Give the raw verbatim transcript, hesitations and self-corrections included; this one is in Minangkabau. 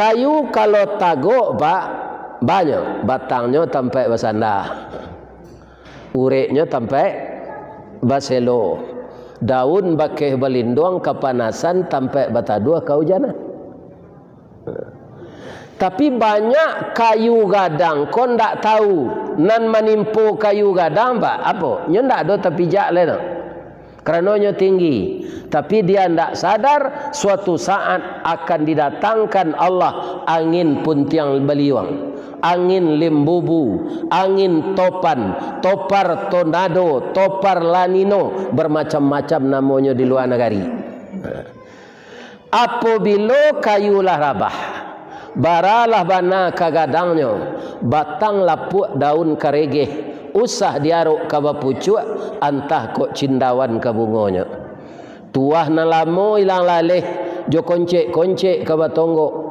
Kayu kalau tagok, Pak, banyak. Batangnyo tampek basanda. Ureknyo tampek baselo. Daun bakeh balinduang kapanasan, tampek bataduah kaujanan. Tapi banyak kayu gadang ko ndak tahu, nan manimpo kayu gadang, Pak, apo? Nyo ndak ado tapijak lai tu. Karano nyo tinggi. Tapi dia ndak sadar, suatu saat akan didatangkan Allah angin puntiang baliuang, angin limbubu, angin topan, topar tornado, topar La Nino, bermacam-macam namonyo di lua nagari. Apobilo kayu lah rabah, bara lah bana ka gadangnyo, batang lapuak, daun karegeh, usah diarok ka bapucuak, antah kok cindawan ka bungonyo. Tuah nan lamo ilang laleh, jo koncek-koncek ka batonggok,